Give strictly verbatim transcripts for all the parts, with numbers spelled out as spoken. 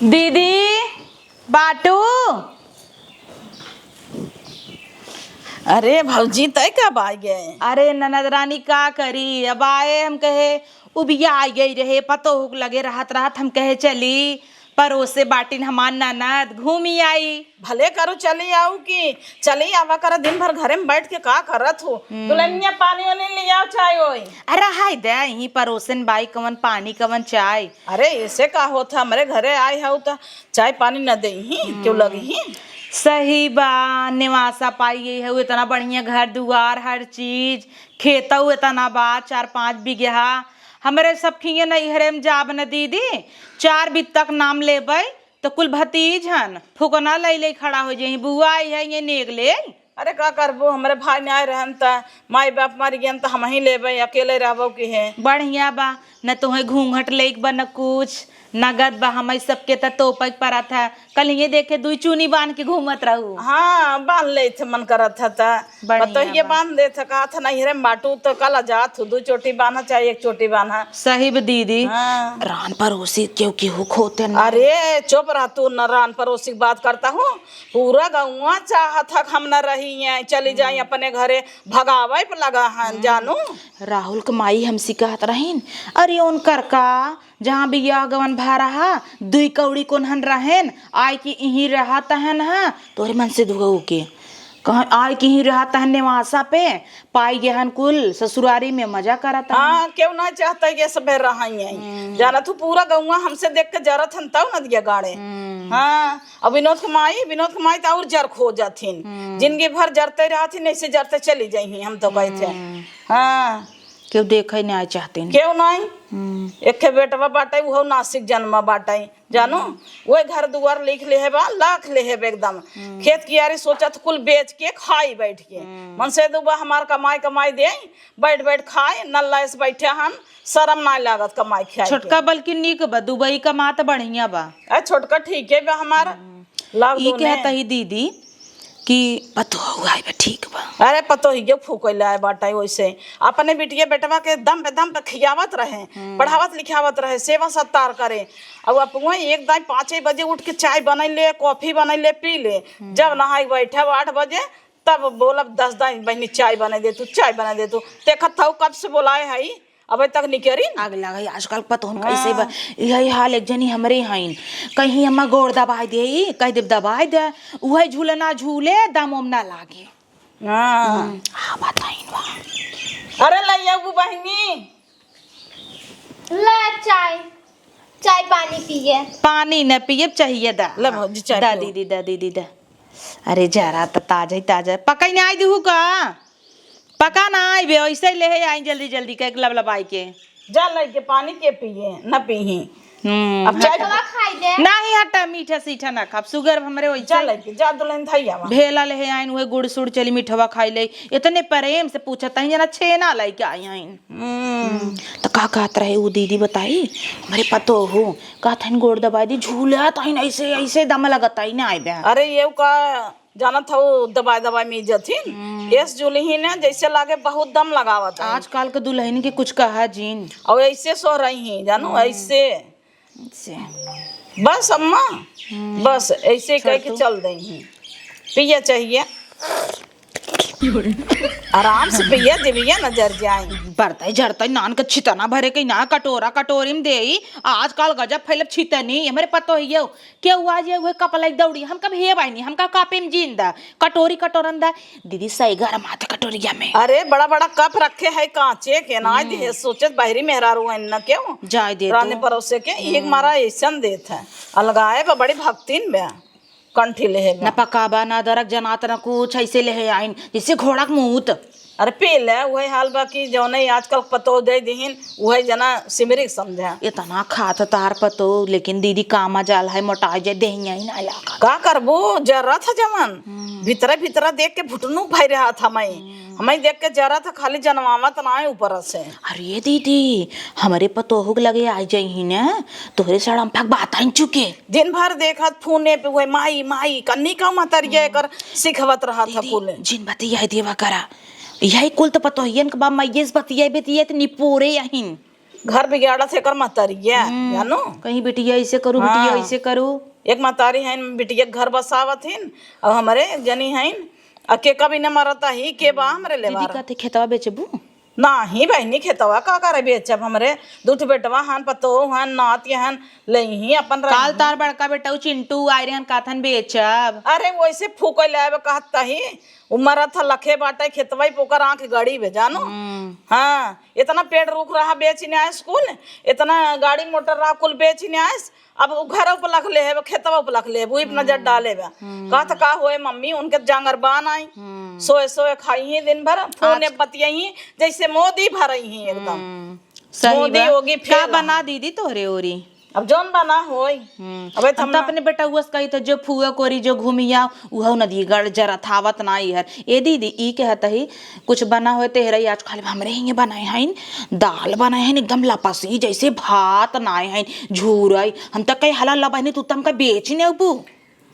दीदी, बाटू। अरे भौजी, तय कब आ गए? अरे ननद रानी, का करी, अब आए, हम कहे उबिया आ गई रहे, पतोहू के लगे रहत रहत हम कहे चली परोसे बाटिन हमार ननद, घूमी आई। भले करू, चली आऊ कि चली आवा कर, दिन भर घरे में बैठ के का करत हो? हम्म। दुल्हनिया, पानी वानी ले आओ, चाय ओई। अरे हाय दे, यहीं परोसन बाई, कवन पानी कवन चाय। अरे ऐसे का होत है, हमरे घरे आए हऊ त चाय पानी न देही, क्यों लगही? सही बा, नेवासा पाई गई है, इतना बढ़िया घर दुआर, हर चीज, खेतऊ इतना बा, चार पाँच बिगहा। हमरे सब खिए नैहरे में जाब न दीदी, चार बित्तक नाम लेबै, त कुल भतीज हन, फुकना लई लई खड़ा हो जाई, बुआ आई है, ये नेग ले। अरे का करबो, हमरे भाई नाय रहन त, माई बाप मर गयन त हमही लेबै, अकेले रहबो कि है। बढ़िया बा, न तोहे घूंघट लेक बा, न कुछ, नगद बा, हमई सबके त तोपक परत है। कल ये देखे दुई चुनी बांध के घूमत रहू। हाँ, बांध लेत है, मन करत है त। बढ़िया पतोहिए बा। बांध देत है, कहत है, "नैहरे में बाटू त कल जात हूँ, दुई चोटी बांधा चाहे एक चोटी बांधा।" सही बा दीदी। हाँ। रान परोसी क्यों केहू खोते ना। अरे चुप रह तू, न रान परोसी की बात करता हूँ। पूरा गौवा चाहत है हम न रही हैं, चली जाई अपने घरे, भगावे पे लगा हन, जानू। राहुल के माई हमसे कहत रहीन, अरे उनकर का, जहाँ बियाह गवन भा रहा, दुई कौड़ी कोन्हन रहेन, आय कि इहीं रहत हन हा, तोरे मन से दुगऊ के। कहाँ आय कि इहीं रहत हन नेवासा पे, पाई गए हन कुल ससुरारी में मजा करत हन। हाँ, केहू ना चाहता ये सब रहा ही है। हम्म। जाना तू पूरा गौवा हमसे देख के जरत हन तब नदिया गाड़े। हम्म। हाँ, अब विनोद के माई, विनोद के माई तो और जर खोजत हिन। हम्म। जिंदगी भर जरते रहत हिन, ऐसे जरते चली जाई ही, हम तो कहते हैं। हम्म। हाँ। केहू देखे नहीं आए चाहते हैं। केहू नहीं। हम्म। एक बेटवा बाटे, उहो नासिक जन्मा बाटे, जानू। वही घर दुआर लिख ले है बा, लाख ले है बा एकदम। हम्म। खेत कियारी सोचत कुल बेच के खाई बैठ के। हम्म। मन से दुबा हमार कमाई कमाई दे, बैठ बैठ खाए, नल्ला से बैठे हन, शरम ना लागत कमाई खाए के। छोटका बल्कि नीक बा, दुबई कमात बढ़िया बा। आ, छोटका ठीक है बा हमार। हम्म। लाख ई दूने। कहत ही दीदी कि पतोहू आए बा, ठीक बा। अरे पतोहिए फूकैले आए बाटे, वैसे अपने बिटिया बेटवा के दम पे दम पे खियावत रहे, हम्म। पढ़ावत लिखावत रहे, सेवा सत्कार करे। अब अपने एक दाई पाँचे बजे उठ के चाय बनैले, कॉफी बनैले, पी ले। हम्म। जब नहाई बैठे आठ बजे, तब बोलब, "दस दाई बहनी चाय बना दे तू, चाय बना दे तू।" देखत हऊ कब से बोलाए हई, अबे तक निकरी न। आग लगा है आजकल पतोहन कैसे बा। हाँ। यही हाल एक जनी हमरे हईन, कहीं हमार गोड़ दबाई दे, कह देब दबाई दे, उहे झूलना झूले, दम ओम ना लागे। हाँ। हम्म, हाँ, बताइन बा। अरे लइया वो बहिनी। ले चाय, चाय पानी पिए। पानी न पिए चाहिए दा। ले भौजी, चाय दा पियो। दीदी, दा दीदी, दा। अरे जरा त ताजा ही ताजा। पकई ना आई दिहू का? पका ना आई बे, ऐसे ही लेहे आई जल्दी जल्दी के एक लबलबाई के। जा लइके पानी के पिए, न पीही। हम्म, अब चाय हटा। खाई दे। नाही हटा, मीठा सीठा ना खाब, sugar हमरे वैसे जा ही। लइके, जा दुल्हन धई आवा। भेला लेहे आइन, उहे गुड़ सुड़ चली मिठवा खाई ले। इतने प्रेम से पूछत हईं जना छेना लइके आई हईं। हम्म। हम्म, त का कहत रहे उ दीदी बताई, हमरे पतोहू, कहत हईं गोड़ दबाई दी, झूलत हईं ऐसे, ऐसे दम लगत हईं ना आइबे। अरे ये का जानत हऊ, दबाई दबाई में जथिन। हम्म। एस जुलही ने जैसे लागे बहुत दम लगावत है। आजकल के दुल्हन के कुछ कहा जिन। और ऐसे सो रही हैं, जानू, हम्म। ऐसे। ऐसे। बस अम्मा, हम्म। बस ऐसे कह के चल देही। पिया चाहिए। आराम से पिया, देविया न जर जाए। बरतई झरतई नान के छितना भरे के ना, कटोरा कटोरी में देई। आजकल गजब फैलब छितनी, हमरे पतोहियो। केहू आ जाए, उहे कप लइके दौड़ी। हम कब हे बाइनी, हमका कपे में जीन दा, कटोरी कटोरन दा। दीदी, सही गरमात कटोरिया में। अरे, बड़ा बड़ा कप रखे है कांचे के, ना हम्म। दिहे, सोचत बहरी मेहरारू है न, क्यों? जाए दे राने दो। परोसे के, एक हम्म। मारा ऐसन देत है। अलगाए बा, बड़ी भक्तिन बा, कंठी लेहे बा। न पकाबा, न अदरक जनात, न कुछ, ऐसे लेहे आइन, जैसे घोड़ा के मूत। अरे पी ले, उहे हाल बा कि जौने आजकल पतोह दे दिहिन, उहे जना सिमरी के समझे। इतना खात तार पतोह, लेकिन दीदी कामा जाल है, मोटाई जाए, देहिया ही ना लागा। का करबू, जरत है जवन। हम्म। भीतरे भीतरे देख के भुटनु भई रहत हमें। हम्म। हमें देख के जरत है, खाली जनवावत ना है ऊपर से। अरे दीदी, हमरे पतोह के लगे आ जाई ही ना, तोहरे सड़म फक बात आइन चुके। दिन भर देखत फोने पे उहे माई, माई, कन्नी का महतरिया हम्म। एकर सिखवत रहत है दीदी, कुल। जिन बतिया देवा करा। यही कुल तो पतोहियन के बा, मइये से बतिया बतिया त निपोरे यहिन। घर बिगाड़त है एकर महतारिया, हम्म, जानू? कहीं बिटिया ऐसे करू, बिटिया हाँ। ऐसे करू। एक महतारी हइन, बिटिया के घर बसावत हिन, और हमरे एक जनी हइन, आ के कभी न मरता ही, के बा हमरे दीदी लेवार। कहते खेतवा बेचबू? नाही बहिनी, खेतवा का करे बेचब? हमरे दू ठो बेटवा हन, पतोह हन, नाती हन, लेही अपन काल रही। तार बड़का बेटा उ चिंटू आए रहन, कहथन बेचब। अरे वैसे फूके ले आवे कहत तही, उ मरत ह लखे बाटे खेतवा पे, ओकर आँख गड़ी बे, जानू? हम्म। हाँ, इतना पेड़ रुख रहा बेच ने आइस कुल, इतना गाड़ी मोटर रहा कुल बेच ने आइस, अब उ घरौ पे लख ले है, खेतवा पे लख ले है, वही पे नजर हम्म। डाले बा। हम्म। कहत का होए मम्मी, उनके जांगर बान आई, हम्म। सोए सोए खाई ही दिन भर, फोन आज बतियाई ही, जैसे मोदी भरई ही एकदम। हम्म। सही मोदी बा। योगी का फेल बना है। दीदी तोहरे ओरी? अब जौन बना होई। हम्म। अबे हम हम तो ना अपने बेटउआ से कही तो जो फुआ कोरी जो घूमिया, उहौ नदी गड़ जरत आवत नाई हर। ए दीदी, ई कहत ही, कुछ बना होए तेहरा ही, आज खाली हमरे हिये बनाए हइन, दाल बनाए हइन, एकदम लपसी जैसे भात नाए हइन, झूरई। हम तो कहे, "हला ला बहिनी, तू तो हमका बेच ने अबू।"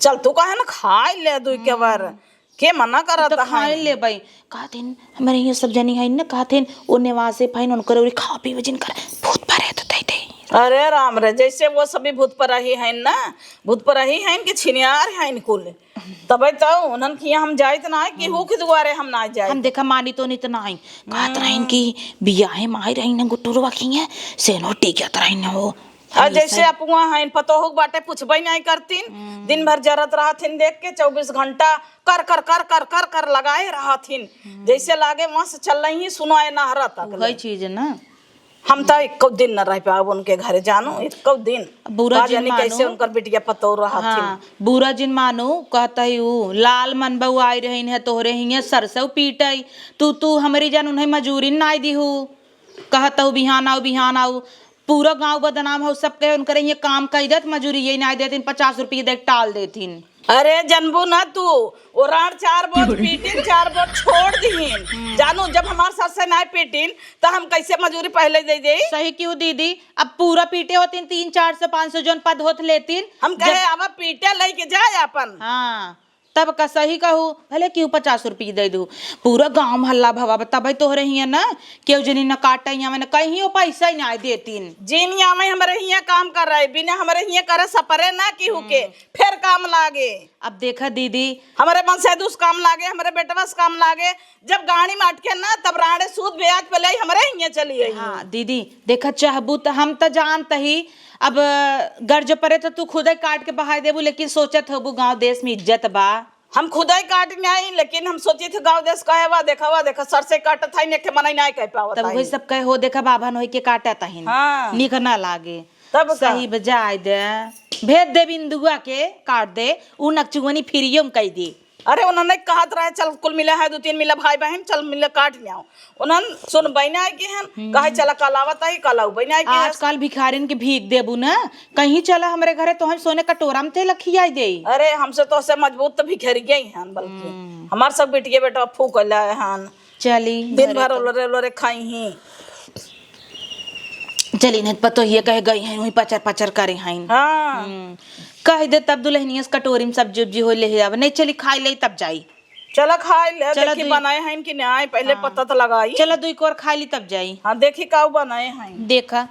चल, तू कहे ना खाए ले दुई के बार। हम्म। के मना तू करत तो है? खाए ले भाई। कहथिन, हमरे हिये सब जनी हइन ना, कहथिन, ओ नेवासे फइन, उनकर ओरी खा पी वजन कर, भूत परेत दे दे। अरे राम रे, जैसे वो सभी भूत परही हइन ना, भूत परही हइन कि छिनियार हइन कुल। तबे तो उन्हन किया हम जाइत ना है, केहू के दुआरे हम ना जाइत। हम देखा मानी तो नित ना है। कहत हम्म। रहिन कि बियाहे में आई रही ना गुटुरवा किया, सेनो टिकत रही ना हो। आ हमेशा जैसे ही। अपुआ हइन, पतोहू के बाटे पुछबे नहीं करतीन, हम्म। दिन भर जरत रहथिन देख के, चउबीस घंटा कर, कर, कर, कर, कर, कर लगाए रहथिन। हम्म। जैसे लागे वहाँ से चल रही ही, सुनाए नहरा तक वही ले। चीज है ना। हम तो एको दिन न रह पाब उनके घरे, जानो, एको दिन। बुरा का जिन जानी कैसे मानो। उनकर बिटिया पतोह रहथिन। हाँ, बुरा जिन मानो, कहत ही उ, लाल मन बउआई रहिन है तोहरे हिये सरसों पीटई। तू, तू हमरी जान उन्हें मजूरी नाई दिहू। कहत हूँ बिहान आऊ, बिहान आऊ। पूरा गाँव बदनाम हो, सब कहे उनकरे हिये काम कई देत, मजूरी ये नाई देतिन, पचास रुपये दे टाल देतिन। अरे जनबू ना तू, ओ राड़ चार बोझ पीटिन, चार बोझ छोड़ दिहिन। हम्म। जानू, जब हमार सर से नाय पीटिन, त हम कैसे मजूरी पहले दे देई? सही क्यों दीदी, अब पूरा पीटे होतिन, तीन चार सौ पाँच सौ जौन पद होत लेतिन। हम कहे, जब अब पीटे लेके जाए अपन। हाँ, तब का सही कहू, भले क्यों पचास रुपये दे दू, पूरा गाँव में हल्ला भवा बा, तबे तोहरे हिये ना, केहू जनी न काटे आवे, न कहियो पैसा ही ना देतिन। जिन आवे हमरे हिये काम कर रहे, बिना हमरे हिये करे सपरे ना केहू के, हम्म। फिर काम लागे। अब देखा दीदी, हमरे मन से दुस काम लागे, हमरे बेटवा से काम लागे। जब गाड़ी में अटके ना, तब राड़े सूद ब्याज पे ले हमरे हिये चली आई। हाँ दीदी, देखा चाहबू त हम त जानत ही, अब गर्ज परे त तू खुदे काट के बहाय देबू, लेकिन सोचत होबू गाँव देश में इज्जत बा। हम खुदे काट में आई, लेकिन हम सोची थे गाँव देश कहे बा, देखा बा, देखा सर से काटत है, नेके मनई नाय कह पावत तब है। वही सब कहे हो, देखा बाभन होई के काटत है, हाँ। निक ना लागे। तब का? सही बजाय दे, भेज दे बिंदुआ के, काट दे, उ नकचुअनी फ्रीओ में कई दी। अरे, उन्हन कहत रहे, "चल, कुल मिला है, दू तीन मिला भाई बहिन, चल, मिला काट ले आओ।" उन्हन सुनबे ना के हन, हम्म। कहे, "चला, कल आवत आई, कल आउबे ना के हन।" आजकल भिखारिन के भीख देबू ना, कहीं चला हमरे घरे, तो हम सोने कटोरा में तेल खियाई देई। अरे, हमसे तो से मजबूत तो भिखारी गई हन, बल्कि हम्म। हमार सब बिटिया बेटा फूक लाए हन। चली, दिन घरे भर तो ओलरे ओलरे खाई ही। चली, नहीं पतो ये कहे गई हैं, वहीं पचर पचर करे हैं। हाँ। हम्म। कह दे तब दुल्हनिया से कटोरी में सब्जी उब्जी हो ले आवे। नहीं, चली खाई ले तब जाई। चला खाई ले, चला देखी दुई बनाए हैं कि नहीं, पहले हाँ। पता तो लगाई। चला दुई कोर खाई ली तब जाई। हाँ, देखी काऊ बनाए हैं। देखा।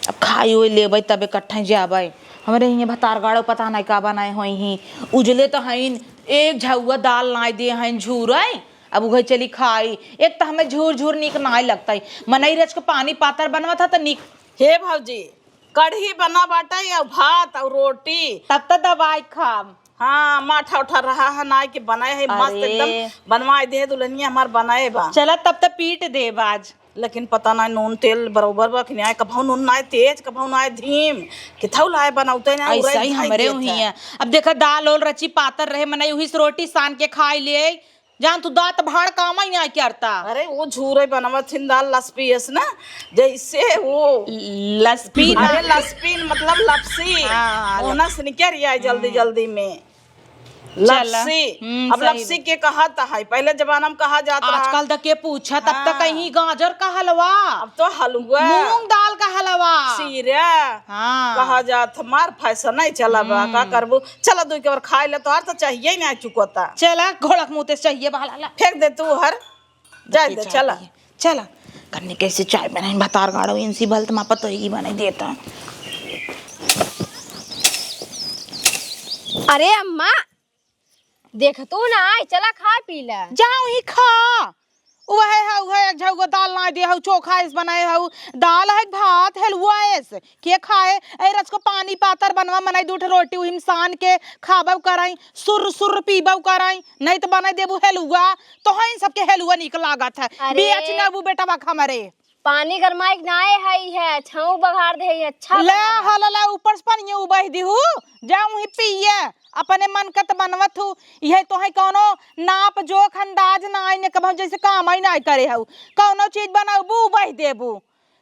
अब खाई ओई लेबै तब इकट्ठा जाबै। हमरे हियाँ भतार गाड़ो पता नहीं का बनाए होई ही। उजले तो हईन, एक झउआ दाल नाई दे हईन झूरै। अब उहे चली खाई। एक तो हमें झूर झूर नीक नाई लगतै। मनई रच के पानी पातर बनवा था तो नीक। हे भौजी, कढ़ी बना बाटै अउ भात अउ रोटी। तब तो दवाई खाब। हाँ, माठा उठा रहा है, नाई के बनाए है, मस्त अरे। एकदम बनवाए दे दुल्हनिया हमार बनाए बा। चला तब तो पीट देब आज। लेकिन पता नाई नून तेल बरोबर बा कि नाई, कभौ नून नाई तेज, कभौ नाई धीम, किथौ लाए बनौते नाई, ऐसा उरई ही धाई हमरे देत हुई है। है। अब देखा दाल ओल रची पातर रहे, मनई उही से रोटी सान के खाई ले। जान तू दांत भाड़ काम ही नाई करता। अरे वो झूरे बनवत हिन दाल लसपी एस ना, जैसे वो लसपी ना। अरे लसपी मतलब लपसी। हाँ, हाँ, वो ना से निकल आई जल्दी हम्म। जल्दी में। चला। लपसी। हम्म, अब सही लपसी बा। के कहत है, पहले जमाना में कहा जात रहा। आजकल त के पूछत, अब त हाँ। कहीं गाजर का हलवा। अब तो हलवा। मूंग दाल का हलवा। सीरा। हाँ। कहा जात, हमार फैशन नहीं चला बा, का हम्म। करबू? चला दुई के बार खाए ले, तोहार तो चाहिए ही नहीं चुकता। चला, घोड़क मुँह ते चाहिए बा, ला, ला। फेंक दे तू हर, जाए दे, चला। चाहिए। चला। कन्नी कैसे चाय बनाई, भतार गाड़ो इनसी भलत मा पतोही की बनाई देता। अरे अम्मा, देख तू ना आई, चला खा पी ले। जाओ ही खा। वह है, वह एक झौगो दाल ना दे हऊ, चोखा ऐस बनाए हऊ, दाल है भात है लुआ ऐस। के खाए? ए रच को पानी पातर बनवा, मनई दू ठे रोटी उहिम सान के खाबव करई, सुर सुर पीबव करई, नहीं तो बनाई देबू हेलुआ। तो है इन सबके हेलुआ निक लागत है। अरे। बेच नबू बेटवा हमरे। पानी गरमाइक नाए हई है, छाँव बघार दे हई, अच्छा ले बना बा। हलला ऊपर से पानी उबह दिहू, जा उही पिए, अपने मन का त बनवत हू। इहे तोहई कौनो नाप जोख अंदाज नाई ने कबहू जैसे काम ही नाई करे हऊ। कौनो चीज बनबू उबह देबू।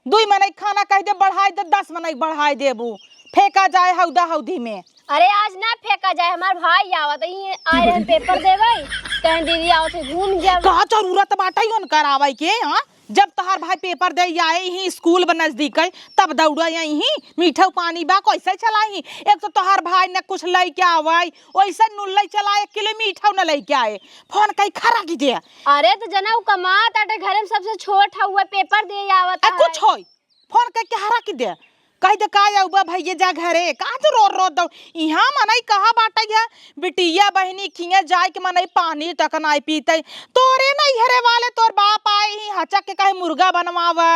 दुई मनई खाना कह दे बढ़ाई दे, दस मनई बढ़ाई देबू, फेंका जाए हौदा हौदी में। अरे आज ना फेंका जाए, हमार भाई आवत है, ये आए हैं पेपर देवे, कहें दीदी आवत है घूम जाब। का जरूरत बाटे उनकर आवे के, हाँ? जब तोहार भाई पेपर दे आए ही स्कूल बा नजदीक है, तब दौड़ा यही मीठा पानी बा कैसे चलाई? एक तो तोहार भाई न कुछ लेके आवे, वैसे नुल्ले चला एक किलो मीठा न लेके आए, फोन कई खरा की दे। अरे तो जना उ कमात आटे घरे में सबसे छोट हउए, पेपर दे आवत आ, है। कुछ होई, फोन कई के हरा की दे, कह दे का आउबा भैया जा घरे, का तू रो रो दो। इहाँ मनई कहा बाटे है, बिटिया बहिनी खिया जाए के मनई पानी तक नाई पीते। तोरे नैहरे वाले तोर बाप आए ही हचक के कहे मुर्गा बनवावा,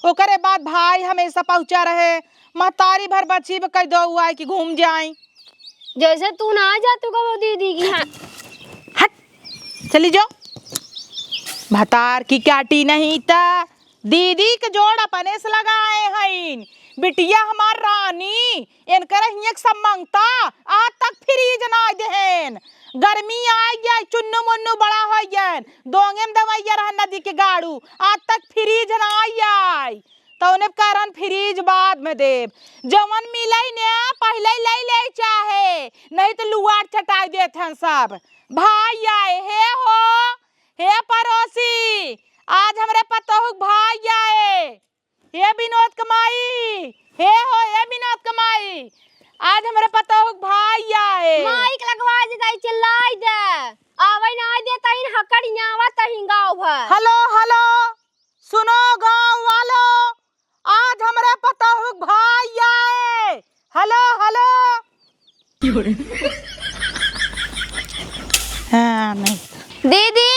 ओकरे बाद भाई हमेशा पहुँचा रहे, महतारी भर बची कह दो आए कि घूम जाए। जैसे तू ना जा तू कबो दीदी की यहाँ। हट, चली जाओ। भतार की काटी नहीं त दीदी के जोड़ अपने से लगाए हईन। बिटिया हमार रानी, इनकर हियक सब मंगता, आज तक फ्रीज ना देहेन। गर्मी आ गया, चुन्नू मुन्नू बड़ा हो गया, दोंगे में दवाइया रह नदी के गाड़ू, आज तक फ्रीज ना आई। तौने कारण फ्रीज बाद में देब। जवन मिलई ने पहिले ले ले चाहे, नहीं तो लुआर चटाई देत हन सब। भाई आए, हे हो, हे पड़ोसी, आज हमरे पतोहू के भाई आए। हे विनोद के माई, हे हो, हे विनोद के माई, आज हमरे पतोहू के भाई आए। माइक लगवा दे, दाई चिल्लाई दे। आवे ना दे, तइन हकड़ियावा तहीं गाँव भर। हेलो, हेलो। सुनो गाँव वालो, आज हमरे पतोहू के भाई आए। हेलो, हेलो। हाँ, नहीं। दीदी,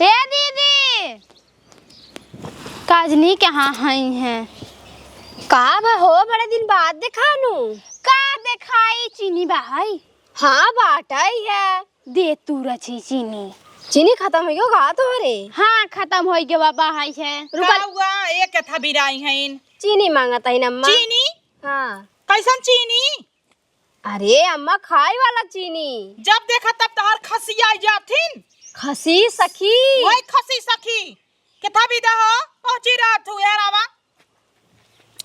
ए दीदी। काजनी कहाँ हई हैं? का बा हो, बड़े दिन बाद देखानू। का देखाई, चीनी बा हई? हाँ, बाटई है। दे तू रची चीनी। चीनी खतम होइ गयो का तोहरे? हाँ, खतम होइ गयो बा, हई है। रुका। का हुआ? एक कथा बिराई हईन। चीनी मांगत हईन अम्मा। चीनी? हाँ। कैसन चीनी? अरे अम्मा, खाए वाला चीनी। जब देखा तब तोहार खसी आई जाथिन। खसी सखी। वही खसी सखी। केथा बिदा हो, पहुँची रहत हू, यार आवा।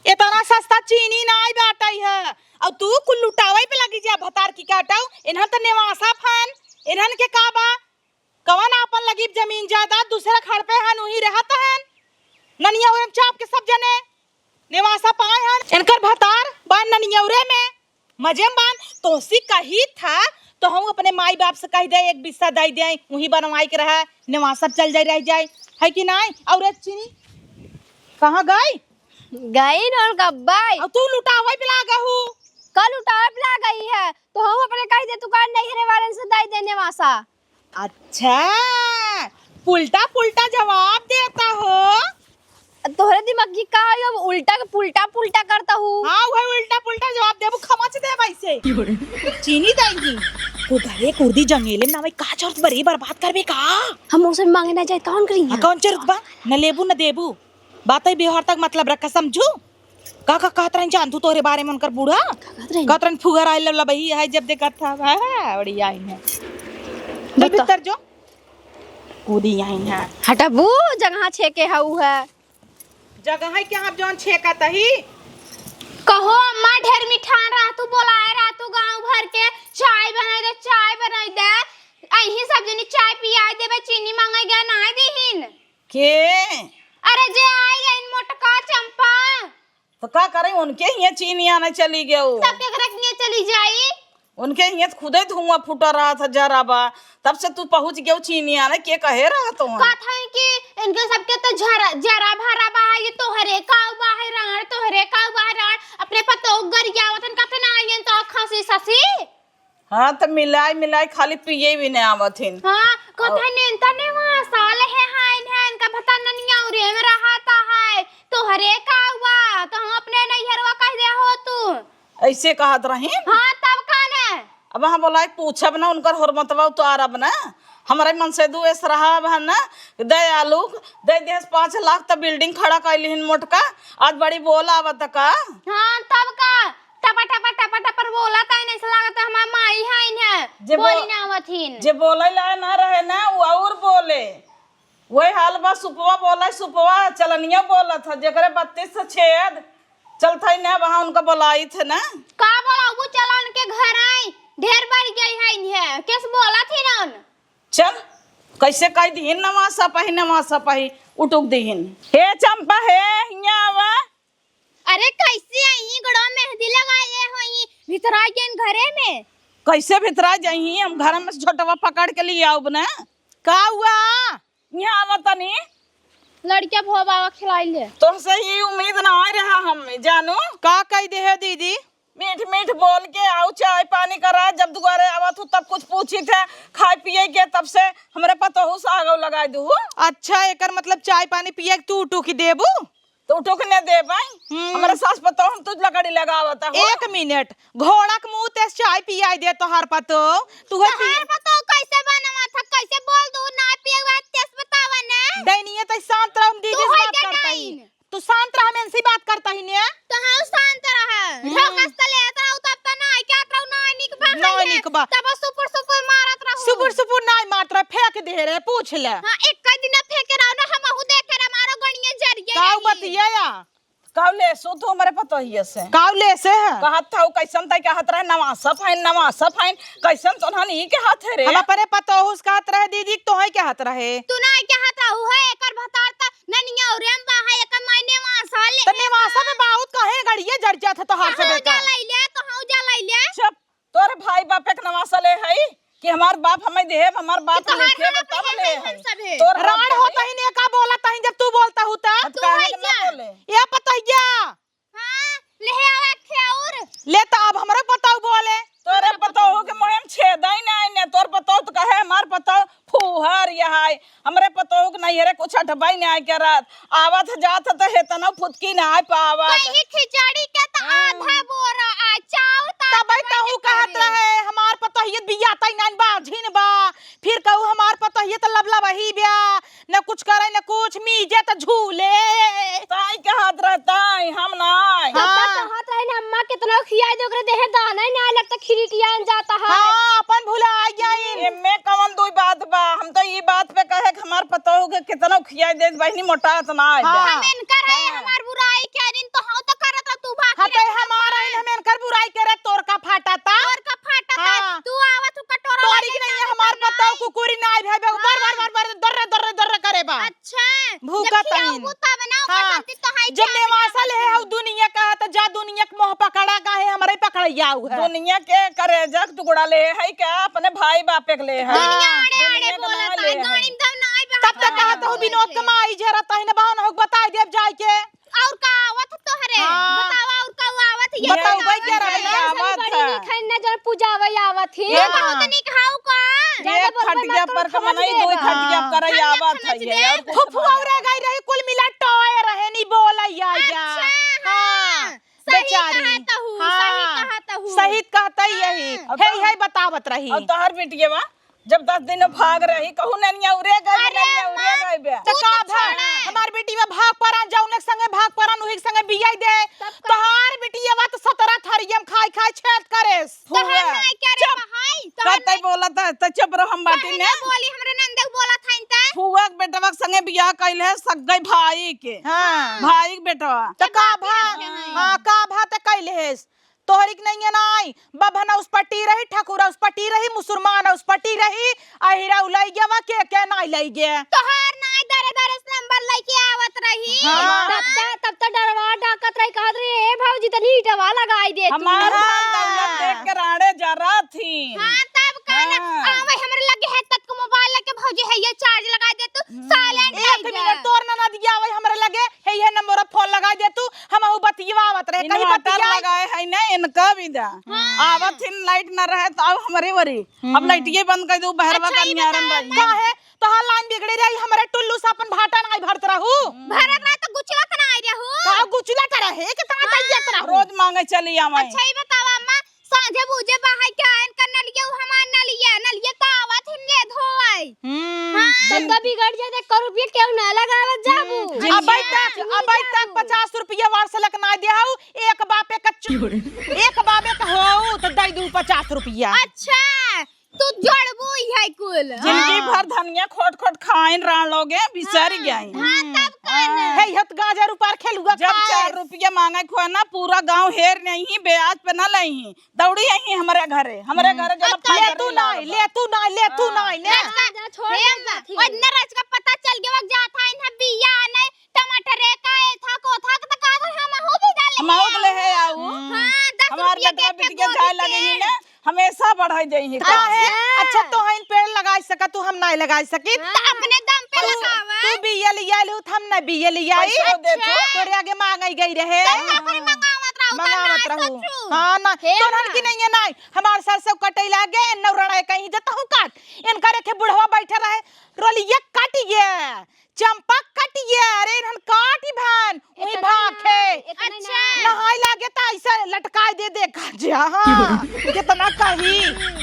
इतना सस्ता चीनी नाई बाटई है। और तू कुल लुटावई पे लगी जा, भतार की काटऊ। इन्हन त नेवासा फन, इन्हन के का बा? कवन आपन लगी जमीन जायदाद, दूसरे खड़ पे हन, उही रहत हन। ननिया उरम चाप के सब जने नेवासा पाए हन। इनकर भतार बा ननियौरे में। मजे में बान, तोहसी कही था, तो हम अपने माई बाप से कह दे, एक बिस्सा दे दे, वहीं बनवाई के रहा, नेवासा चल जाए, रह जाए, है कि नाई? और एक चीनी कहाँ गई? गई नोल गब्बाई। और तू लुटावे पे लागा हूँ। कल उठावे पे ला गई है, तो हम अपने कह दे, तू कह नैहरे वालन से दे दे नेवासा। अच्छा, पुल्टा पुल्टा जवाब देता हो। तोहरे दिमाग की का है, अब उल्टा के पुल्टा पुल्टा करता हूँ। हाँ, वही उल्टा पुल्टा जवाब देबू, खमच दे वैसे। चीनी देंगी। वो घरे कुर्दी जंगेले में नावे का जरूरत बा रे, बर्बाद करबे का? हम उसे मांगे ना जाए, कौन करी? हाँ, कौन जरूरत बा? न लेबू न देबू। बात है व्यवहार तक मतलब रखा, समझू? का का कहत रहन जान तू तोहरे बारे में उनकर बूढ़ा? का कहत रहन? कहत रहन फुगर आइल लबही है जब देखत था। हाँ, बड़ी आई है। चल बता। भीतर जो। कूदी आई है। हटबू, जगह छेके हऊ है। जगह है क्या आप जौन छेका तही? कहो अम्मा, ढेर मिठान रहा तू, बोलाए रहा तू गाँव भर के, चाय बनाई दे, चाय बनाई दे। अही सब जनी चाय पियाई देबे, चीनी मांगे गए, ना दीहिन। के? अरे जे आई गइन मोटका चंपा। तो का करे, उनके हियाँ चीनी आने चली गयो। तब केकरा के हियाँ चली जाई? उनके हियाँ त खुदे धुआं फूटा रहत ह, जरा बा। तब से तू पहुँच गयो चीनिया ने, के कहे रहत हो? कहत है कि इनके सबके तो जरा, जरा भरा बा, ये तोहरे काऊ बा है राण, तोहरे काऊ बा है राण। अपने पतोह गरियावत हन, कहत ना आइयन तो खसी ससी। हाँ, त मिलाई मिलाई खाली पिए भी नहीं आवत हिन। हाँ, कहत और है नेंता नेवासा लेहे हैं, इनका भता ननिया उरे में रहता है, तोहरे काऊ बा, तो हम अपने नैहरवा कह दे हो तू। ऐसे कहत रही? हाँ, तब का ने? अब हम बोला, पूछब ना, उनकर होरमतवा उतारब ना। हमरे मन से दू एस रहा अब है ना, दे आलू, दे देस पाँच लाख त building खड़ा कर लिहिन मोटका, आज बड़ी बोल आवत का? हाँ, तब का? टपा, टपा, टपा, टपर बोला ताइन, ऐसा लागत है हमार माई है इन्हें, जे बोली बो-, ना आवत हिन। जे बोले ला ना रहे ना, वो और बोले। वही हाल बा, सुपवा बोला, सुपवा चलनिया बोलत ह, जेकरे बत्तीस से छेद चलत है ना, वहाँ उनका बोलाई थे ना। का बोला, वो चला उनके घर आई, ढेर बार गई है इन्हें, केस बोला थी ना उन। चल, कैसे कह दिहिन, नवा सपही, नवा सपही, उठुक दिहिन। हे चंपा, हे, हियाँ आवा। अरे, कैसे आई, गोड़वा मेहंदी लगाए होई, भितरा गइन घरे में। कैसे भितरा जाई, हम घर में से झोटवा पकड़ के लिए आउब ना। का हुआ? यहाँ आवा तनी। लड़किया भोबावा खिलाई ले। तोहसे ही उम्मीद ना आए रहा हमें, जानू। का कह दे है दीदी? मीठ मीठ बोल के आऊ, चाय पानी करा, जब दुआरे आवत हूँ तब कुछ पूछी थे, खाए पिए के, तब से हमरे पतोहू से आगव लगाए दू। अच्छा, एकर मतलब चाय पानी पिए के तू टूकी देबू? तो उठो के न देबै। हम्म। हमरे सास पतोह हम तुझ लकड़ी लगावत हो। एक मिनट, घोड़ा के मुंह ते चाय पियाई दे तोहार पतोह। तू है पी- तोहार पतोह कैसे बनवा था, कैसे बोल दू ना पिए हुआ तेस बतावा ना। डैनिये तै शांत रह, हम दीदी तू से है बात के करता ही। डाइन? तू शांत रह, हम इनसे बात करता ही ने। तो हाँ शांत रह। हम्म। ढोकस तले रहू तब त ना क्या रहू ना निकबा ना है। निकबा। तब सुपुर सुपुर मारत रहू। सुपुर सुपुर ना मारत रह, फेंक दे रे, पूछ ले। हाँ, एक दिन फेंके रहो ना, हमहू देखे रहे, मारो गणिया जरिए काऊ रही। बतिया या? काऊ लेसु तू हमरे पतोहिए से? काऊ लेसे है? कहत था, कैसन तै कहत रहे, नवासा फाइन, नवासा फाइन, कैसन तोहन ई कहत है रे? हम अपने पतोहू से कहत रहे दीदी, तोहे कहत रहे। तू ना कहत रहू है, एकर भतार त ननिया उरे में बा है, एकर माई नेवासा ले त है। नेवासा में बहुत कहे गड़िए जर जात है तोहार से कहूँ बेटा। जा लैले, कहूँ जा लैले। चुप। तोर भाई बाप एक नवासा ले हई कि हमार बाप हमें देहेब, हमार बाप कि तोहार लेके बाप बताओ है ले हम हई। सभे। तोर बाप राड़ देहे। होता ही ने का बोला तही जब तू बोलता हूँ त? अब तू काहे है के ना क्या? बोले? ये पतैया। हाँ, ले आवे खे और। ले त अब हमरो पतोह बोले। तोरे पतोह के मुँह में छेद ही नहीं ने, तोर पतोह त कहे हमार पतोह फूहर यह है। हमरे पतोह के नैहरे कुछ अठबई नाहीं करत। आवत जात त हेतनो फुतकी नाहीं पावत। कहीं खिचड़ी के त हाँ। आधा बोरा आ, चाउर त तबे आधा तहू के कहत करे। रहे, हमार पतोहिए बिया तई नान बाझिन बा। फिर कहू हमार पतोहिए त लबलबही ब्या, न कुछ करे न कुछ, मीजे त झूले। ताई कहत रहता है, हम नाहीं। तब तक हाँ। कहत रहे न, अम्मा कितना खियाई दे, ओकरे देहे दाना ही ना लगता, खिरिटियान जाता है। हाँ, अपन भुला गया इन। एमे कौन दुई बात बा? हम तो ई बात पे कहे कि हमार पतोह के कितनो खियाई दे, बहिनी मोटा इतना आ हाँ। जा। हम इनकर है, हाँ। हमार बुराई क्या दिन तो हम तो करत रह, तू बात हाँ, रे तो हमारा ही हम इनकर बुराई करे, तोर का फाटा ता? तोर का फाटा ता? हाँ। तू आवत हो कटोरा तोरी लेके की नहीं है, खाना हमार बनाए। पतोह कुकुरी ना आई भाई, बर, बर, हाँ। बर, बर, दर्र, दर्र, दर्र करे बा। अच्छा, भूखा जब खियाऊ तहीन। तब ना, ओकर हाँ। साथे तो हाई जब चाय नेवासा बनावत ले हई। हऊ दुनिया का, त जा दुनिया के मोह पकड़ा काहे हमरे पकड़ैया हऊ है। दुनिया के करेजा के टुकड़ा ले है का? अपने भाई बापे के ले है। दुनिया हाँ। आड़े आड़े दुनिया के बोलत ना है, ले है। गाड़ी में दम ना आए बा, तब तक हमारे कहत हऊ बोले विनोद के। के माई जरा तहिन बहन हो बताई देब जाए के। और का आवत तोहरे? हाँ। बतावा और का आवत है? बताओ, बतावा। भाई, क्या रहा ये बताओ? सारी आवत बड़ी है। नीक है ना, जौन पूजावै आवत है। ये हाँ। बहुत नीक हाउ का? ज्यादा एक बोलबे खटिया मत, पर तोर कमनाई, खमच दू देबा। खटिया पर खमच आवत है दे। ये, और कुछ फुफुआ नहीं। रह गई रही, कुल मिला टॉय रहे, नी बोला या जा। अच्छा, हाँ। हाँ। सही बेचारी। कहत हूँ, हाँ। सही कहत हूँ। सही कहत ही यही। हाँ। हे, हे बतावत रही। और तोहर बिटिया बा? जब दस दिन भाग रही, कहूँ ननिया उरे गई, अरे ननिया उरे अम्मा, गई बे। त तू का तो भा-, छोड़ा। हमार बिटिया भाग परान, जौने के संगे भाग परान, उही के संगे बियाई दे। तब का? तोहार बिटिया बा त सतरह थरियम खाई खाई छेद करेस। तोहार हुआ। नाई क्या रे चुप। बहाई? तोहार कतई नाई बोलत है, त चुप रहो, हम बाटी काहे ने। ना बोली, हमरे नंदे के बोलत हईन त। फुआ के बेटवा के संगे बियाह कइल है, सग्गई भाई के। हाँ। भाई के बेटवा। त का बाप भा-, के हैं। हाँ, का भा त कइल है। तोहरी के नइया नाई, बभना उस पट्टी रही, ठकुरा उस पट्टी रही, मुसुरमान उस पट्टी रही, अहिरा उलई गया, वा के, के नाई लई गे। तोहार नाई दरे दरे से नंबर लइके आवत रही। हाँ। तब त, तब त डरवा डाकत रही, कहत रही, "ए भौजी, तनी ईटवा लगाई दे तू।" हमार धन दौलत देख के राड़े जरत आवत हिन, लाइट न रहे त आउ हमरे वरी। अब हम्म। लाइटिये बंद कर दू, बहरवा अच्छा, का ई नियारन बतावा रही। ना। काहे? तोहार लाइन बिगड़े रही, हमरे टुल्लू से अपन भाटा नाई भरत रहू। भरत रहे त गुचला त नाई रहू। का गुचला त रहे, कितना हाँ। तैयत रहू। रोज मांगे चली आवे। अच्छा, ई बतावा अम्मा, साँझे बूझे बाहर के आयन का नलिया, उ हमार नलिया, नलिया त आवत हिन ले धोवै। हम्म। हाँ। सबका बिगड़ जाए त एको रुपया केहू ना लगावत जाबू। हम्म। अबे अच्छा। तक, अबे तक पचास रुपया वार से लक ना दे हऊ, एक बापे का चु-, एक बापे का होऊ त दे दू पचास रुपया। अच्छा, तू जोड़बू इहे कुल। जिंदगी हाँ। भर धनिया खोट खोट खाइन रह लोगे, बिसर हाँ, गई। हाँ, तब का ना। हे, हत गाजर उपार खेलुआ जब खाए। चार रुपया मांगे खोए ना, पूरा गांव हेर नहीं, ब्याज पे ना लही। दौड़ी आई हमरे घरे, हमरे हम्म। घरे जब अब ले तू नहीं, ले तू नहीं, ले तू हाँ। नहीं, ले। अच्छा, जा, छोड़ हे दे, अम्मा, जा, ठीक है। ओन्ने रच का पता चल गया, जात है इन्हें बिया नहीं, टमाटर का ए था, को था, तो कहा था, हम हो भी डाले हम हो हैं। ले है आऊ। हाँ, दस हमार रुपया बेटवा के बिटिया गोभी जाए लगे के। ही ना, हमेशा बढ़ाई जाई है। काहे? अच्छा। अच्छा, तो हइन पेड़ लगाई सका, तू हम नहीं लगाई सकी। तो अपने दम पे तू, लगावा। तू बिया लिया लू, हम नहीं बिया लिया आई। पैसा दे तू। अच्छा। तोरे आगे मांगई गई रहे। तो का करी, मंगावत रहू, तो मंगावत ना रहू। सोचू। हाँ, ना। हे तोरन माँ। की नहीं है, नहीं। हमार सर से कटई लागे, नौरड़ा कहीं जतहूँ काट। इनका रेखे बुढ़वा बैठे रहे, रोलिया कट गया, चंपा कट गया, अरे इन्हन काट ही भान, वही इतना भाग है। इतना अच्छा। नहाई लागे त ऐसा लटकाई दे, देखा जा, हाँ। कितना कही,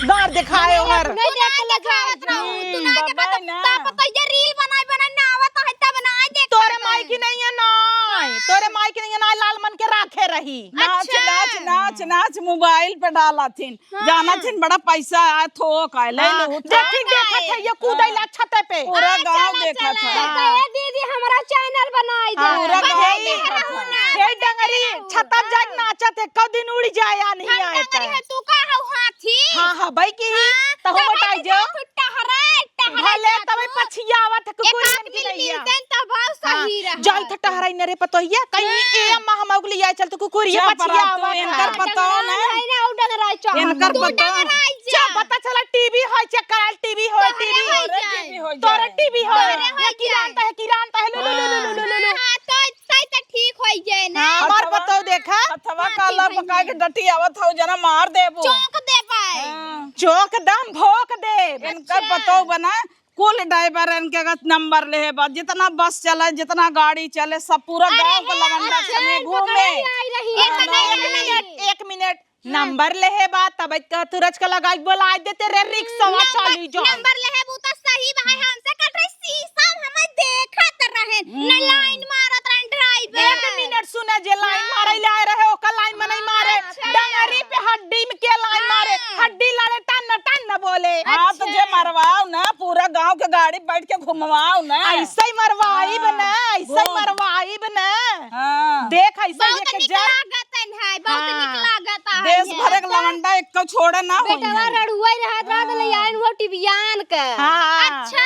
गार दिखाए नहीं, हर। नहीं, तू ना देख के देखावत लगा। रहू, तू ना के बाबा पता, ना। तब तो ये रील बनाई, बनाई ना आवत है, तब ना आई देख तोरे पाता माई है। की नहीं है, नहीं, तोरे माई की नहीं है, नहीं, लाल मन के राखे रही। नाच, अच्छा। नाच, नाच, नाच, मोबाइल पे डाला थिन। हाँ। जाना थिन बड़ा पैसा आए, थोक आए, ले हाँ, लो, उठा। देखी, देखत है, ये कूदैला छते पे। पूरा हाँ, गाँव चला, देखत चला। है। तो ये दीदी, हमरा चैनल बनाई दे। हाँ, पूरा गाँव हे, देखत है। हे डंगरी, हाँ। छतप जाए नाचत है, कब दिन उड़ जाए या नहीं आए तो। तू का हऊ हाथी? हाँ, हाँ, भाई की ही, हाँ, तहु तब बटाई जो। टहराए, टहराए भले जा तब तू। पछियावत है, कुकुर एक आध बन के मिल नैया। मिलते हैं, तब बहुत हाँ, सही रहा। जाई तो टहराई न रे पतोहिया, कहीं हाँ। ए अम्मा हम अगली आए चल तो कुकुरिया जा परा पछियावत तू, है। इनकर पता ना। है ना, उ डंगराई चौहान। इनकर तू पता। डंगराई जा। जा पता चला टीवी होय, चेक कराल टीवी होय, तोहरे टीवी। होय तोहरे जाए। टीवी होय तोहरे जाए। होय ये किरान जाए। तहे, किरान तहे, लो, लो, लो, लो, लो, लो, लो। हाँ, तो, तो, तो ठीक होई जाए ना। हाँ, हमार हथवा, पतोह देखा। हथवा हाँ, काला ठीक होई पकाए के जाए। डटी आवत हो, जना मार देबो। चौंक देबै। हाँ। चौंक दम भोंक देब। इनकर अच्छा। पतोह बना, कुल ड्राइवर इनके का नंबर लेहे बा, जितना बस चले, जितना गाड़ी चले, सब पूरा अरे, गाँव का लवंडा अच्छा। सने घूमे। पकड़े आई रही है, हाँ, पकड़े एक आई। मिनट, एक मिनट, हाँ। नंबर लेहे बा, तब कह तू रच के लगाई, बोला देते रे, रिक्शा नंबर, चालू जो। नंबर लेहे बू तो सही बा, हमसे कट रही, शीशा में हमें देखत रहे, न हम्म। लाइन मारत रहे ड्राइवर। एक मिनट सुने, जे लाइन हाँ। मारे ले आए रहे, ओकर लाइन में नहीं मारे, अच्छा। डंगरी पे हड्डी में के लाइन मारे, हाँ। हड्डी लड़े टन टन बोले। हाँ, तो अच्छा। जे मरवाओ ना, पूरा गाँव के गाड़ी बैठ के घुमवाओ ना। ऐसे ही मरवाइब हाँ। ना, ऐसे ही घूम। मरवाइब ना। हाँ। देख, ऐसे बहुत लेके निक जा। लागत है, बहुत हाँ। निक लागत है देश ये। भर के लवंडा एक तो छोड़ा ना होई बेटवा है। रड़ुआ रहत रहत ले हाँ। आइन वो टिबियान के। हाँ। अच्छा।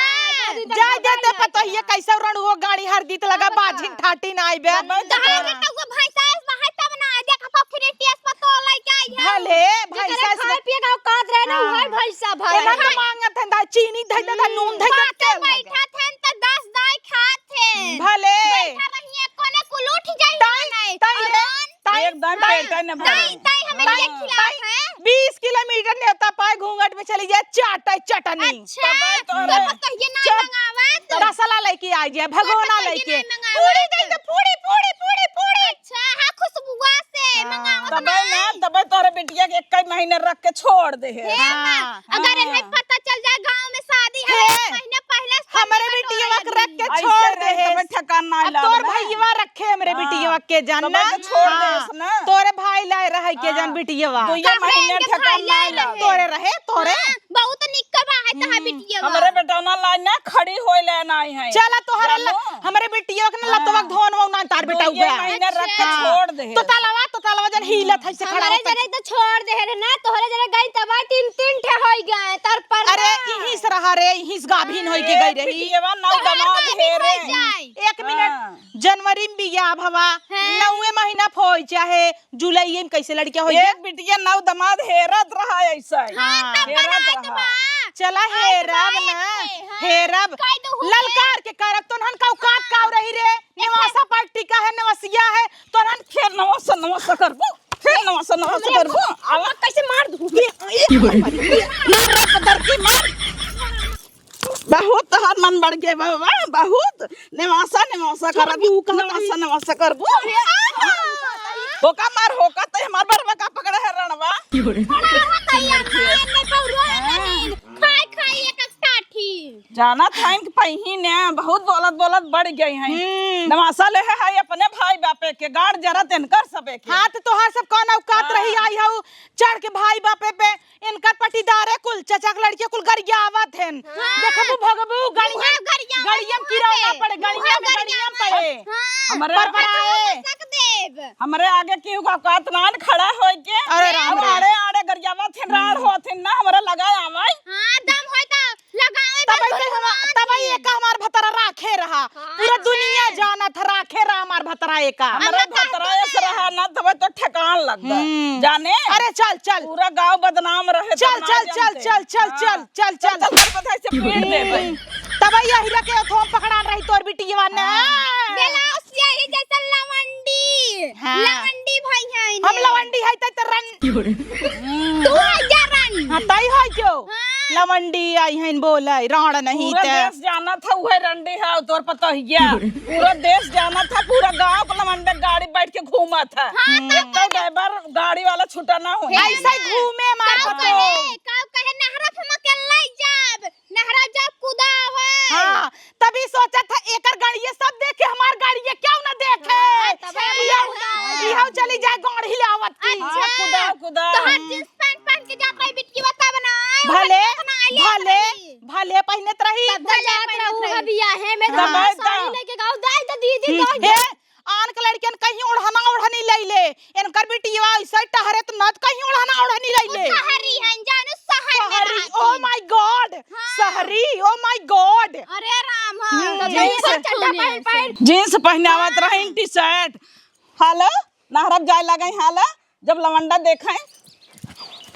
जा देते पतोहिया कैसे रड़ुआ गाड़ी हर दीत लगा हाँ, बाझिन बता। ठाटी ना आइबे। तब तो तहार कहा। बेटवा भैंसा ऐस बाहर तब ना आए, देखा तो फिर टीएस पर तो लेके आई है। भले, जेकरे भैंसा से खाए पिए का औकात रहे ना, हाँ। उहे भैंसा भरे। एना तो मांगत है, दा चीनी धइ दे, दा नून धइ दे, बातें तेल धइ दे। बैठा थे त दस दाई खात थे। भले। बैठा रहिए, कोने कुल उठ जाई ताई, नहीं। ताई रे, अरुण, ताई, एकदम ताई, पेटे न भरे। ताई, ताई हमें ताई, ये खिलाफ ताई, है। बीस किलोमीटर नेवता पाए घूंघट में चली जाए, चाटे चटनी। अच्छा, तबे तो तो रे। बतहिए ना चुप। मंगावत। तसला लेके आ जाए, भगोना तसला लेके। ना मंगावत। पूरी दे दे, पूरी, पूरी, पूरी, पूरी। अच्छा, हाँ, खुशबुआ से हाँ, मंगावत तबे ना। ना, तबे तोहरे बिटिया के एक ही महीने रख के छोड़ दे है। हे हाँ, माँ, अगर हाँ। इन्हें पता चल जाए गाँव में शादी है, हे, एक महीने पहले से हमरे पंडित बिटिया बटोरा के रख के दी। छोड़ ऐसे दे रहे, है। तबे ठेकान ना अब लागल तोर है। भैया रखे हमरे हाँ, बिटिया के जान तबे ना। के छोड़ दे हाँ, है ना। तोरे भाई लाए रहे के जान हाँ। बिटिया। दुइया काहे महीने इनके ठेकान भाई ना लाए लागल। रहे? तोरे रहे, तोरे। हाँ, बहुत निक बा है तोहार हम्म। बिटिया। हमरे बेटा ना लाइन ना खड़ी होए ले ना आई है। चला तोहरा ल-, जानू? हमरे बिटिया के ना लतवा हाँ। धोन वो ना तार बेटा दुइये हुआ। महीने रख के अच्छा। छोड़ दे। तो तलवा, तो तलवा जन हिलत है से खड़ा हमरे होता। जरे तो छोड़ दे रे ना, तोहरे जरे गई तब तीन, तीन ठे होई गए, तर पर अरे, ना। इहिस रहा रे, इहिस गाभिन होई के ए, गई रही। बिटिया ना तो दमाद हर है रे। जाए। एक मिनट, हाँ। जनवरी में बियाह भवा, हाँ। नौवे महीना फोई चाहे जुलाइये में कैसे लड़किया होई एक गया? बिटिया नौ दमाद हेरत रहा ऐसा ही। हाँ, हाँ। तब हेरत बनात रहा। बा। चला आज हेरब बात ना, है, हाँ। हेरब। कह दो हुए। ललकार के करब, तोहन का औकात हाँ। काव रही रे? नेवासा पार्टी का है, नेवसिया है, तोहन फिर नमस्ते, नमस्ते करबू। फिर नवासा, नवासा करबू। आवा, कैसे मार दूँ? ये, ये, मार, मार, मार, मार, मार, मार, मार। बहुत तोहार मन बढ़ गए बाबा, बहुत। नेवासा, नेवासा करबू, नेवासा, नेवासा करबू। होका मार, होका, तै हमार बरवा का पकड़े है रणवा। खाई, खाई एक साठी। जानत हइन कि पहिने बहुत बोलत, बोलत बढ़ गई हइन। हम्म। नेवासा लेहे है अपने भाई बापे के, गाड़ जरत इनकर सबे के। हाँ, तो तोहार सब कौन औकात रही, आई हऊ चढ़ के भाई बापे पे। इनकर पटीदारे कुल, चचा के लड़किया कुल गरियावत हन। हाँ। देखबू, भगबू, गड़िया, मुँहे गरियावत गड़िया में मुँहे किरौना पे। पड़े, गड़िया मुँहे में, गड़िया में गरियावत। पड़े। हाँ। हमरे पर पड़ाए। मसक देब। हमरे आगे केहू का औकात नान खड़ा होए के। अरे राम अब रे। आड़े, आड़े गरियावत हन, राड़ होत हन ना, हमरे लगा आवै। हाँ, दम होय त लगावे तब बे ऐसे हम, भगवान तब ही की। एक हमार भतरा राखे रहा। हाँ, पूरा दुनिया जानत है, राखे रहा हमार भतरा एका। हमरे भतरा ऐसे रहा ना, तब तो ठेकान लग गया। हम्म। जाने? अरे चल, चल। पूरा गांव बदनाम रहे, चल, बदनाम चल, चल, जानते। चल, चल, हाँ। चल, चल, चल, चल। चल, चल, बधाई से पीट दे भाई। हम्म। तब ही यही रखे थोम पकड़ान रही तोर बिटिया ने। हाँ। ब्लाउज यही जैसे लवंडी। हाँ। लवंडी भाई है हम इन्हें। लवंडी है तो, तो रन। तू है जा रन। हाँ, तई है क्यों? हाँ। लवंडी आई हइन बोले, राण नहीं पूरा ते। देश जानत है, उहे रंडी है, तोर पतोहिया। पूरा देश जानत है, पूरा गांव के लवंडे गाड़ी बैठ के घूमत है। हाँ, तो एक तो ड्राइवर गाड़ी वाला छूटा ना हो। ऐसे ही घूमे मार का पतो। कहे, का कहे, नहरा पे हम अकेला ही जाब, नहरा जाब कुदावे। हाँ, तभी सोचत है, एकर गाड़िए सब देखे, हमार गाड़िए क्यों ना देखे? हाँ, तब इहो, इहो चली जाए गाड़ी हिलावत की। अच्छा। हाँ, कुदा, कुदा। तोहार जींस पैंट पहन के जात रही बिटिया, तब ना आए, भले, ओढ़नी ना आए, भले, भले पहिनत रही। तब भले जात रहू है बियाहे में, तब हाँ। साड़ी लेके गाओ, दाई तो दीदी हम्म, तो हे, आन के लड़कियन कहीं ओढ़ना ओढ़नी ले ले, इनकर बिटिया ऐसे टहरे तो नत कहीं ओढ़ना ओढ़नी ले ले। सहरी है, जानू सहर में शहरी, रहती। Oh my God, हाँ। शहरी, oh my God। अरे राम, हाँ, हम्म, तो जींस, जैसे चड्ढा पहन, पहन। जींस पहनावत हाँ। रही, टी-शर्ट। हालो, नहरब जाए लगे, हालो, जब लवंडा देखे,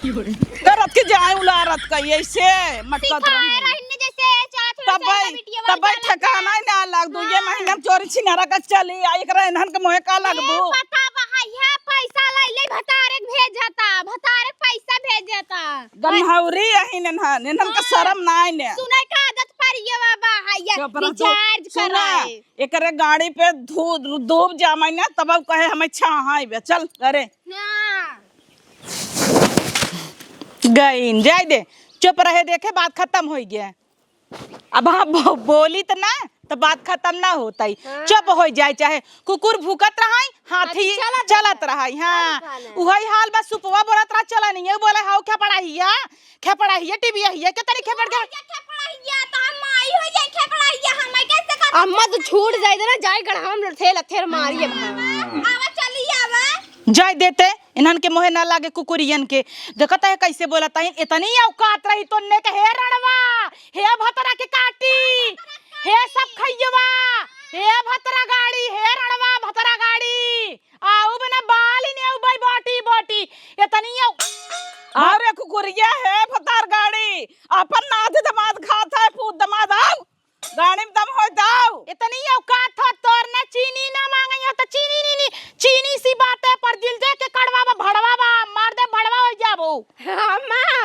करत के जाए उलारत का, ऐसे मटकत सिखाए रही। रही ने जैसे चार थोड़ा तब सा भाई, बिटिया तब भाई वाला ठिकाना ही ना लाग दो, ये हाँ। महीना में चोरी छिनारा का चली, आ एकरा इन्हन के मुँहे का ए, लगबू? पता बा, है, पैसा ले ले, भतारे के भेजता, भतारे के पैसा भेजता। गन्हौरी अही नेन्हन, नेन्हन का हाँ। शरम नाई ने। सुने का आदत पड़ी है बाबा, है ये चुप रह तू। रिचार्ज सुना, कराए। एकरे गाड़ी पे धू-, धूप जामे ना, तब अब कहे हमें छाहाई बे, चल घरे। हाँ। गईन, जाए दे, चुप रहे, देखे बात खत्म होई गया। अब हाँ बो-, बोली त ना, त बात खत्म ना होतई। हाँ। चुप होइ जाए, चाहे कुकुर भूकत रहई, हाथी अभी चलत चलत रहई। रहई। हाँ, चलत रहई। उहई हाल बा, सुपवा बोलत रहा, चला नहीं है, बोले, "हाउ खेपड़ा हिया, खेपड़ा हिया, टीवी हिया, के तनी खेपड़ के।" ये खेपड़ा हिया, तो हम माई हो जाए, खेपड़ा हिया, हम कैसे कर अम्मा तो छूट जाए देना, जाए गढ़ाम लथेर लथेर मारी अब। आवा, चली आवा। जाए देते। इन्हन के मोहे ना लागे कुकुरियन के। देखत है कैसे बोलत है, इतनी औकात रही तो ने के, "हे रणवा, हे भतरा के काटी, हे सब खैयवा, हे भतरा गाड़ी, हे रणवा भतरा गाड़ी, आऊ बना बाली ने आऊ बाई बाटी बाटी।" इतनी औ- अरे कुकुरिया हे भतार गाड़ी, अपन नाथ दमाद खात है, पूत दमाद आऊ। गाड़ी में दम होई तउ। इतनी औकात हो तोर, ना चीनी ना मांगई हो त चीनी नी, नी, चीनी सी बाटे पर दिल दे के कड़वा बा, भड़वा बा, मार दे भड़वा होइ जाबो। अम्मा।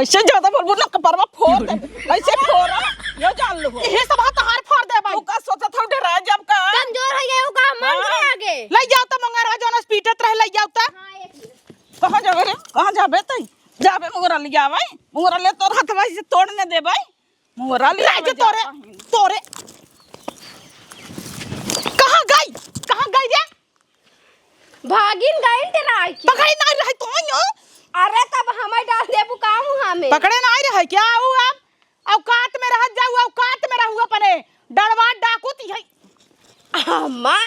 ऐसे ज्यादा बोलबू ना कपरवा फोड़ दे। ऐसे फोड़ा, यो जान लो। इहे सब हाथ हार फोड़ दे भाई। तू का सोचत हौ डरा जब का? कमजोर होइ गए हो का मन हाँ। आगे। लइ जाओ त मंगरवा जौन पीटत रहे, लइ जाओ त। हाँ, एक मिनट। कहाँ जाबे रे? कहाँ जाबे तई? जाबे मुंगरा ले आवे। मुंगरा ले तोर हथवा से तोड़ ने देबे। मोरा ले ले आवे जे तोरे, जाता है। तोरे। कहाँ गई? कहाँ गई रे? भागिन गई डराई के। पकड़े नाहीं रहे तो यो। अरे तब हमें डाल देबू का मुँह में? पकड़े नाहीं रहे क्या? ऊ अब औकात में रहत जाऊ, औकात में रहू अपने। डरवा डाकू ती है। अम्मा,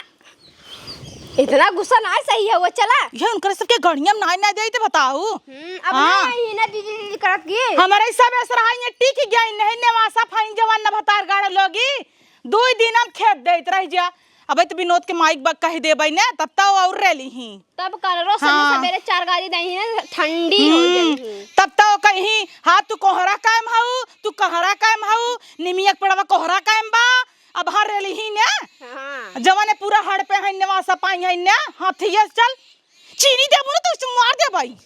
इतना गुस्सा ना सही है, वो चला। ये उनकर सबके गड़िया में नाई ना जाई तो बताऊ। हम्म, अब हाँ। ना आई ना दीदी, दीदी करत की। हमारे सब ऐसा रहा, ये टिक गया, नहीं नेवासा फाइन जवान न भतार गाड़ लोगी। दो ही दिन हम खेत देत रह जा। अबे तो विनोद के माइक बा कह देबे ने, तब तो और रह ली ही। तब कर रो सनी हाँ। सवेरे चार गाड़ी नहीं है, ठंडी हो हम्म, जाई। तब तो कहीं, "हाँ, तू कोहरा कायम हऊ, तू कोहरा कायम हऊ, निमिया के पेड़वा कोहरा कायम बा।" अब हर रेली ही ने। हाँ। जवाने पूरा हड़ पे है ने, वहाँ सपाई है ने, हाथी है, चल। चीनी देबो ना तो उसे मार दे भाई।